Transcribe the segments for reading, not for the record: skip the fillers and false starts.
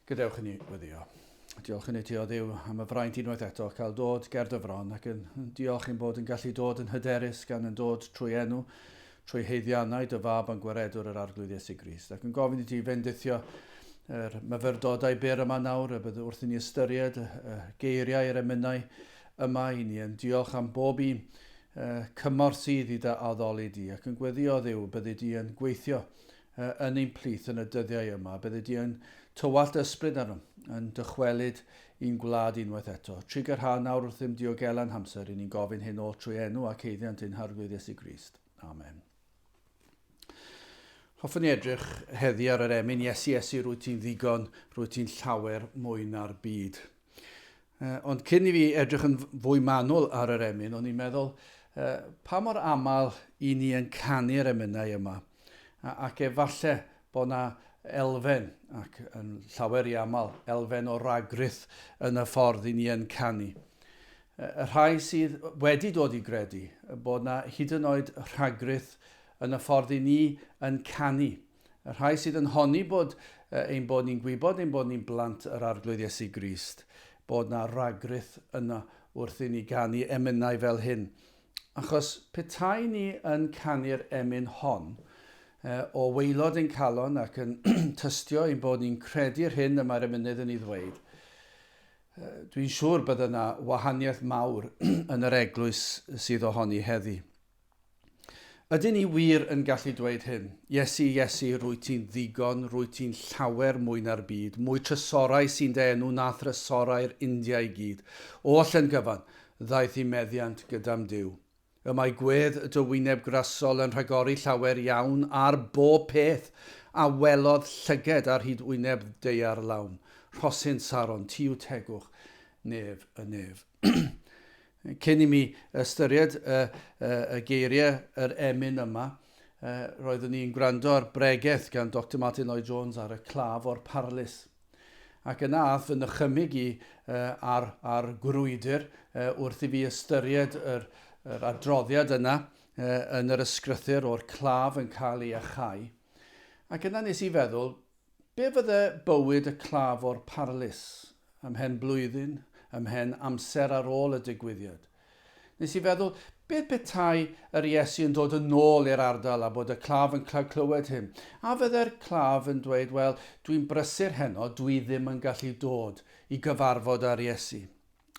Gadewch i ni weddio. Diolch i ni ti o Dduw am y fraint unwaith eto cael dod ger dy fron ac yn diolch ein bod yn gallu dod yn hyderus gan yn dod trwy enw, trwy haeddiannau dy fab a'n gwaredwr yr Arglwydd Iesu Grist. Ac yn gofyn i ti fendithio yr myfyrdodau byr yma nawr, y bydd wrth i ni ystyried y geiriau yr emynau yma i ni yn diolch am bob un cymorth sydd i dy addoli di ac yn gweddio Dduw byddi di yn gweithio yn ein plith yn y dyddiau yma. Byddi di yn tywallt ysbryd arnom, yn dychwelyd i'n gwlad unwaith eto. Trugarha nawr wrthym diogela'n hamser, i ni'n gofyn hyn oll trwy enw ac haeddiant ein Harglwydd Iesu Grist. Amen. Hoffwn i edrych heddi ar yr emyn Iesu, Iesu, rwyt ti'n ddigon, rwyt ti'n llawer mwy na'r byd. Ond cyn i fi edrych yn fwy manwl ar yr emyn, o'n i'n meddwl pa mor aml i ni yn canu'r emynau yma, ac efalle bod 'na elfen, ac yn llawer i aml, elfen o ragrith yn y ffordd i ni yn canu. Y rhai sydd wedi dod i gredu bod 'na hyd yn oed rhagrith yn y ffordd i ni yn canu. Y rhai sydd yn honni bod ein bod ni'n gwybod ein bod ni'n blant yr Arglwydd Iesu Grist, bod 'na ragrith yno wrth i ni ganu emynau fel hyn. Achos petai ni yn canu'r emyn hon o waelod ein calon ac yn tystio ein bod ni'n credu'r hyn y mae'r emynydd yn ei ddweud, dwi'n siŵr bydde 'na wahaniaeth mawr yn yr eglwys sydd ohoni heddi. Ydyn ni wir yn gallu dweud hyn? Iesu, Iesu, rwyt ti'n ddigon, rwyt ti'n llawer mwy na'r byd, mwy trysorau sy'n dy enw na thrysorau'r India i gyd. Oll yn gyfan, ddaeth i meddiant gyda'm Duw. Y mae gwedd dy wyneb grasol yn rhagori llawer iawn ar bob peth a welodd llyged ar hyd wyneb daear lawn. Rhosyn Saron, ti yw tegwch nef y nef. Cyn i mi ystyried y, y, y geiriau yr emyn yma, roeddwn i'n gwrando ar bregeth gan Dr Martin Lloyd Jones ar y claf o'r parlys. Ac yna ath fy nychymyg i ar, ar grwydr wrth i fi ystyried yr, yr adroddiad yna yn yr ysgrythyr o'r claf yn cael ei achau. Ac yna nes i feddwl, Be fydde bywyd y claf o'r parlys ymhen blwyddyn, ymhen amser ar ôl y digwyddiad? Nes i feddwl, beth petai yr Iesu yn dod yn ôl i'r ardal a bod y claf yn cael clywed hyn? A fydde'r claf yn dweud, wel, dwi'n brysur heno, dwi ddim yn gallu dod i gyfarfod â'r Iesu?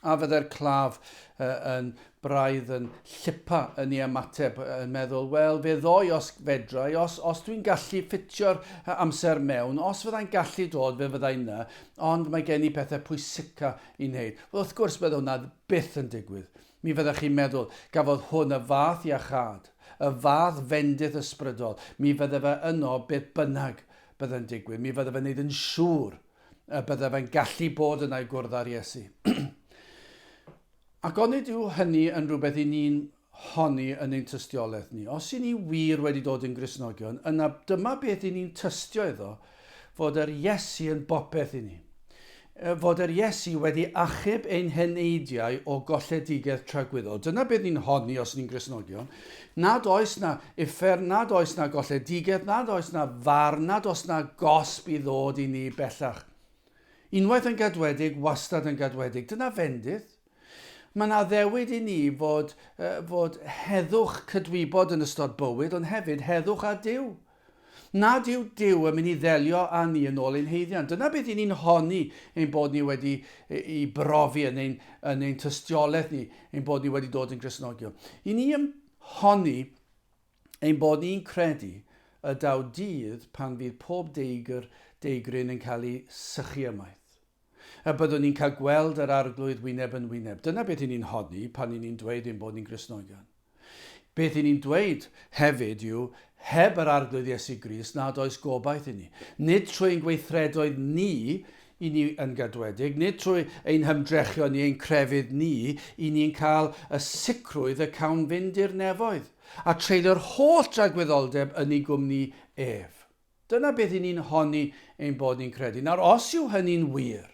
A fydde'r claf yn braidd yn llipa yn ei ymateb, yn meddwl, wel, fe ddoi os fedra i, os, os dwi'n gallu ffitio'r amser mewn, os fyddai'n gallu dod, fe fyddai yna, ond mae gen i pethau pwysica i wneud. Wel, wrth gwrs, bydde hwnna byth yn digwydd. Mi fyddech chi'n meddwl, gafodd hwn y fath iachâd, y fath fendith ysbrydol, mi fydde fe yno beth bynnag bydde'n digwydd, mi fydde fe'n neud yn siŵr y bydde fe'n gallu bod yna i gwrdd â'r Iesu. Ac onid yw hynny yn rhywbeth i ni'n honni yn ein tystiolaeth ni? Os i ni wir wedi dod yn Gristnogion, yna dyma beth i ni'n tystio iddo, fod yr Iesu yn bopeth i ni. Fod yr Iesu wedi achub ein heneidiau o golledigaeth tragwyddol. Dyna beth ni'n honni os ni'n Gristnogion. Nad oes na uffern, nad oes na golledigaeth, nad oes na farn, nad oes na gosb i ddod i ni bellach. Unwaith yn gadwedig, wastad yn gadwedig. Dyna fendith. Mae'n addewid i ni fod, uh, fod heddwch cydwybod yn ystod bywyd, ond hefyd heddwch â Duw. Nad yw Duw yn mynd i ddelio â ni yn ôl ein haeddiant. Dyna beth i ni'n honni ein bod ni wedi i brofi yn ein, yn ein tystiolaeth ni, ein bod ni wedi dod yn Gristnogion. I ni yn honni ein bod ni'n credu y daw dydd pan fydd pob deigr, deigryn yn cael ei sychu ymaith. Y byddwn ni'n cael gweld yr Arglwydd wyneb yn wyneb. Dyna beth i ni'n honni pan i ni'n dweud ein bod ni'n Gristnogion. Beth i ni'n dweud hefyd yw, heb yr Arglwydd Iesu Grist nad oes gobaith i ni. Nid trwy ein gweithredoedd ni i ni yn gadwedig, nid trwy ein hymdrechion ni, ein crefydd ni, i ni'n cael y sicrwydd y cawn fynd i'r nefoedd, a treulio'r holl dragwyddoldeb yn ei gwmni ef. Dyna beth i ni'n honni ein bod ni'n credu. Nawr, os yw hynny'n wir,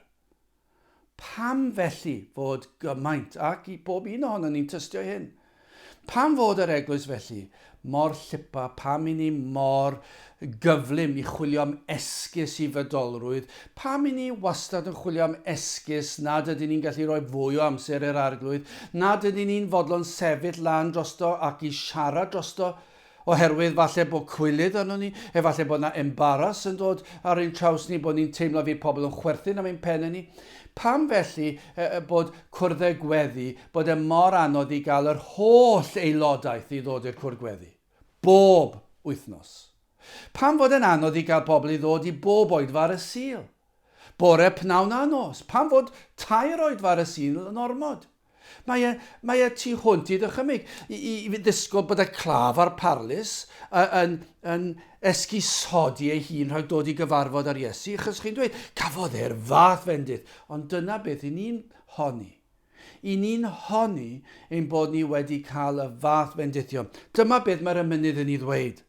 pam felly fod gymaint, ac i bob un ohonon ni'n tystio hyn, pam fod yr eglwys felly mor llipa, pam i ni mor gyflym i chwilio am esgus i fydolrwydd, pam i ni wastad yn chwilio am esgus nad ydyn ni'n gallu rhoi fwy o amser i'r Arglwydd, nad ydyn ni'n fodlon sefyll lan drosto ac i siarad drosto, oherwydd falle bod cwilydd arnon ni, efallai bod 'na embaras yn dod ar ein traws ni, bod ni'n teimlo fydd pobl yn chwerthin am ein pennau ni. Pam felly bod cwrddau gweddi, bod e mor anodd i gael yr holl aelodaeth i ddod i'r cwrdd gweddi? Bob wythnos. Pam fod e'n anodd i gael pobl i ddod i bob oedfa ar y Sul? Bore, pnawn a nos. Pam fod tair oedfa ar y Sul yn ormod? Mae e, mae e tu hwnt i ddychymyg. I, i, i ddisgwyl bod y claf a'r parlys yn, yn esgusodi ei hun rhag dod i gyfarfod ar Iesu, achos chi'n dweud, cafodd e'r fath fendith. Ond dyna beth i ni'n honni. I ni'n honni ein bod ni wedi cael y fath fendithion. Dyma beth mae'r emynydd yn ei ddweud.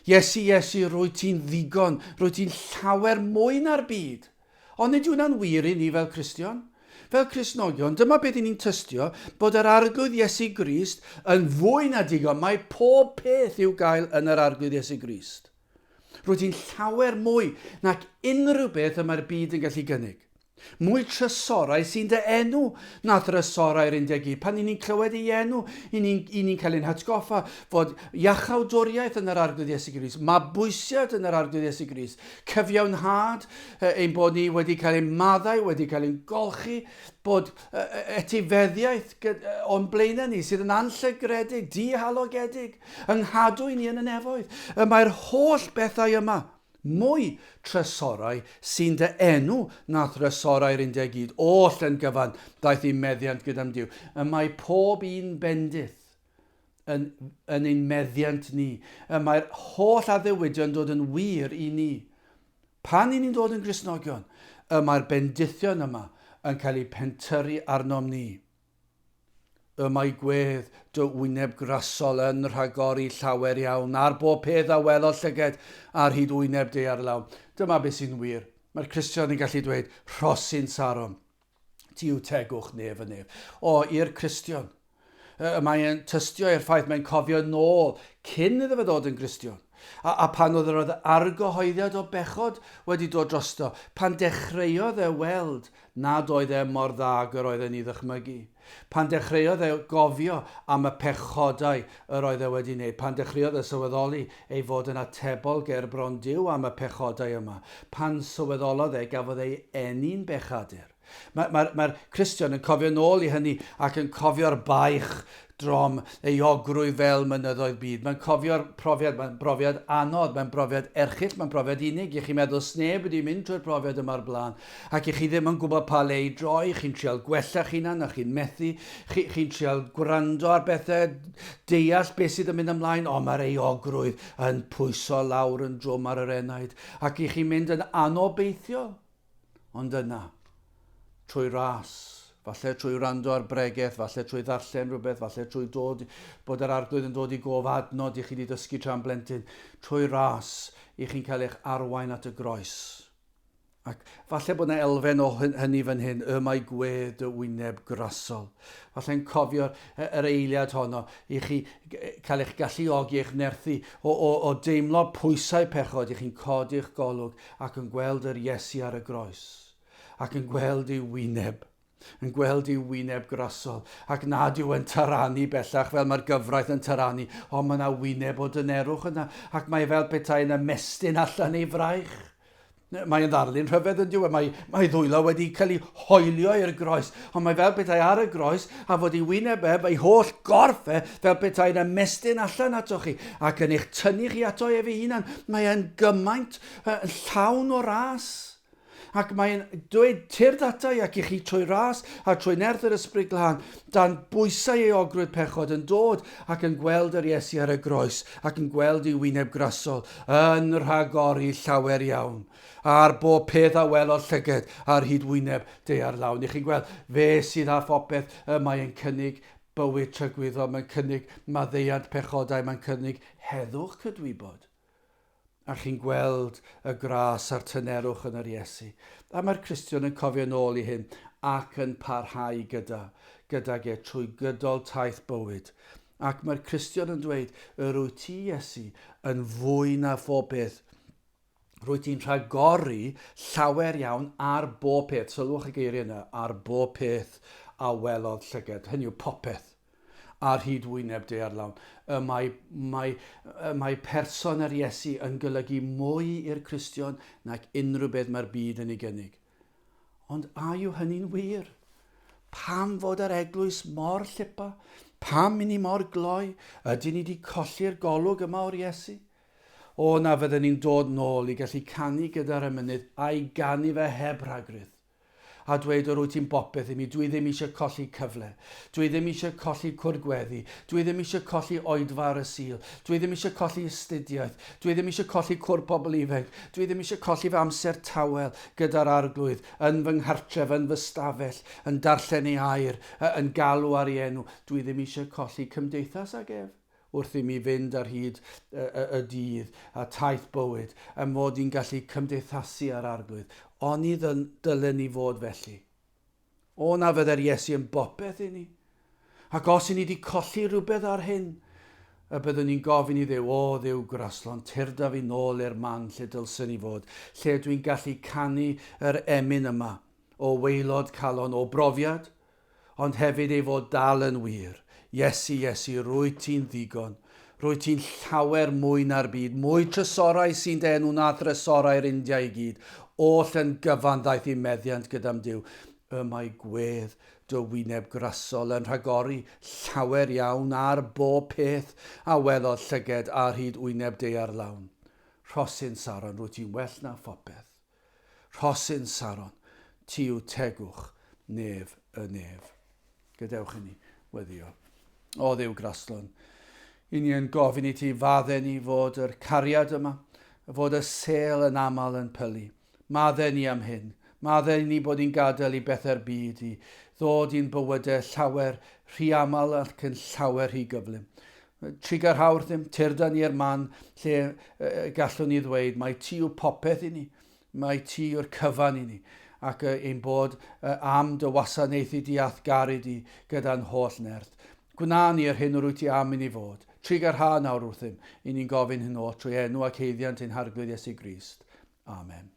Iesu, Iesu, rwyt ti'n ddigon, rwyt ti'n llawer mwy na'r byd. Ond nid yw hwnna'n wir i ni fel Cristion. Fel Cristnogion, dyma beth i ni'n tystio, bod yr Arglwydd Iesu Grist yn fwy na digon. Mae pob peth i'w gael yn yr Arglwydd Iesu Grist. Rwyt ti'n llawer mwy nac unrhyw beth y mae'r byd yn gallu gynnig. Mwy trysorau sy'n dy enw na thrysorau'r 11. Pan 'y ni'n clywed ei enw, 'y ni'n 'y ni'n cael ein hatgoffa fod iachawdwriaeth yn yr Arglwydd Iesu Grist, mabwysiad yn yr Arglwydd Iesu Grist, cyfiawnhad, ein bod ni wedi cael ein maddau, wedi cael ein golchi, bod etifeddiaeth o'n blaenau ni sydd yn anllygredig, dihalogedig, yng nghadw i ni yn y nefoedd. Y mae'r holl bethau yma Mwy trysorau sy'n dy enw na thrysorau'r India gyd, oll yn gyfan, daeth i'm meddiant gyda'm Duw. Y mae pob un bendith yn, yn ein meddiant ni. Y mae'r holl addewidion dod yn wir i ni. Pan i ni'n dod yn Gristnogion, y mae'r bendithion yma yn cael eu pentyrru arnom ni. Y mae gwedd dy wyneb grasol yn rhagori llawer iawn ar bob peth a welodd llyged ar hyd wyneb daear lawn. Dyma beth sy'n wir. Mae'r Cristion yn gallu dweud, Rhosyn Saron, ti yw tegwch nef y nef. O, i'r Cristion, y mae'n tystio i'r ffaith mae'n cofio nôl cyn iddo fe ddod yn Gristion. A, a pan oedd yr oedd argyhoeddiad o bechod wedi dod drosto, pan dechreuodd e weld nad oedd e mor dda ag yr oedd e'n ei ddychmygu. Pan dechreuodd e gofio am y pechodau yr oedd e wedi wneud, pan dechreuodd e sylweddoli ei fod yn atebol ger bron Duw am y pechodau yma, pan sylweddolodd e gafodd ei eni'n bechadur. Mae'r mae, mae Cristion yn cofio nôl i hynny ac yn cofio'r baich drom, euogrwydd fel mynyddoedd byd. Mae'n cofio'r profiad, mae'n brofiad anodd, mae'n brofiad erchyll, mae'n brofiad unig. I chi'n meddwl sneb wedi mynd trwy'r profiad yma'r blaen, ac i chi ddim yn gwybod pa le i droi, chi'n trial gwella'ch hunan a chi'n methu, chi'n chi trial gwrando ar bethau, deall beth sydd yn mynd ymlaen, ond mae'r euogrwydd yn pwyso lawr yn drwm ar yr enaid, ac i chi'n mynd yn anobeithiol. Ond yna, trwy ras, falle trwy wrando ar bregeth, falle trwy ddarllen rhywbeth, falle trwy dod, bod yr arglwydd yn dod i gof adnod i chi wedi dysgu tra'n blentyn, trwy ras, i chi'n cael eich arwain at y groes. Ac falle bod yna elfen o hynny fan hyn, y mae gwedd dy wyneb grasol. Falle'n cofio'r yr eiliad honno i chi cael eich galluogi, eich nerthu o, o, o deimlo pwysau pechod, i chi'n codi'ch golwg ac yn gweld yr Iesu ar y groes, ac yn gweld ei wyneb, yn gweld ei wyneb grasol, ac nad yw e'n taranu bellach fel mae'r gyfraith yn taranu, ond mae yna wyneb o dynerwch yna, ac mae fel petai yn ymestyn allan ei fraich. Mae'n ddarlun rhyfedd yn dyw e, mae, mae ddwylo wedi cael ei hoelio i'r groes, ond mae fel petai ar y groes a fod ei wyneb e, ei holl gorff e, fel petai'n ymestyn allan atoch chi ac yn eich tynnu chi ato ef ei hunan. Mae e'n gymaint yn llawn o ras. Ac mae'n dweud tyrd ata i ac i chi trwy ras a trwy nerth yr Ysbryd Glân, dan bwysau euogrwydd pechod yn dod ac yn gweld yr Iesu ar y groes ac yn gweld ei wyneb grasol yn rhagori llawer iawn ar bob peth a welodd llyged ar hyd wyneb daear lawn. I chi'n gweld, fe sydd â phopeth y mae'n cynnig bywyd tragwyddol, mae'n cynnig maddeuant pechodau, mae'n cynnig heddwch cydwybod. A chi'n gweld y gras a'r tynerwch yn yr Iesu. A mae'r Cristion yn cofio nôl i hyn ac yn parhau gyda, gydag e trwy gydol taith bywyd. Ac mae'r Cristion yn dweud, yr wyt ti, Iesu, yn fwy na phob peth. Rwyt ti'n rhagori llawer iawn ar bob peth. Sylwch y geiriau yna, ar bob peth a welodd llygad. Hynny yw popeth ar hyd wyneb daear lawn. Y mae, mae, y mae person yr Iesu yn golygu mwy i'r Cristion nag unrhyw beth mae'r byd yn ei gynnig. Ond a yw hynny'n wir? Pam fod yr eglwys mor llipa? Pam i ni mor gloi? Ydyn ni wedi colli'r golwg yma o'r Iesu? O, na fydden ni'n dod nôl i gallu canu gyda'r emynydd a'i ganu fe heb rhagrith. A dweud yr wyt ti'n bopeth i mi, dwi ddim eisiau colli cyfle. Dwi ddim eisiau colli cwrdd gweddi. Dwi ddim eisiau colli oedfa ar y Sul. Dwi ddim eisiau colli astudiaeth. Dwi ddim eisiau colli cwrdd pobl ifanc. Dwi ddim eisiau colli fy amser tawel gyda'r Arglwydd, yn fy nghartref, yn fy stafell, yn darllen ei air, yn galw ar ei enw. Dwi ddim eisiau colli cymdeithas ag ef wrth i mi fynd ar hyd y, y, y dydd a taith bywyd, ym mod i'n gallu cymdeithasu â'r Arglwydd. Oni ddylen ni fod felly? O na fydde'r Iesu yn bopeth i ni. Ac os i ni wedi colli rhywbeth ar hyn, y byddwn ni'n gofyn i Dduw, o Dduw graslon, tyrda fi nôl i'r man lle dylsen i fod, lle dwi'n gallu canu yr emyn yma, o waelod calon, o brofiad, ond hefyd ei fod dal yn wir. Iesu, Iesu, rwyt ti'n ddigon. Rwyt ti'n llawer mwy na'r byd, mwy trysorau sy'n dy enw na thrysorau'r India i gyd, oll yn gyfan ddaeth i meddiant gyda'm Duw. Y mae gwedd dy wyneb grasol yn rhagori llawer iawn ar bob peth a welodd llyged ar hyd wyneb daear lawn. Rhosyn Saron, rwyt ti'n well na phopeth. Rhosyn Saron, ti yw tegwch nef y nef. Gadewch i ni weddio. O Dduw graslon, i ni yn gofyn i ti fadde ni fod yr cariad yma, fod y sêl yn aml yn pylu. Madde ni am hyn. Madde ni bod ni'n gadael i bethau'r byd i ddod i'n bywydau llawer rhy aml ac yn llawer rhy gyflym. Trugarha wrthym, tyrda ni i'r man lle gallwn ni ddweud mai ti yw popeth i ni, mai ti yw'r cyfan i ni, ac ein bod am dy wasanaethu di a'th garu di gyda'n holl nerth. Gwna ni yr hyn yr wyt ti am i ni fod. Trugarha nawr wrthym, i ni'n gofyn hyn oll trwy enw ac haeddiant ein Harglwydd Iesu Grist. Amen.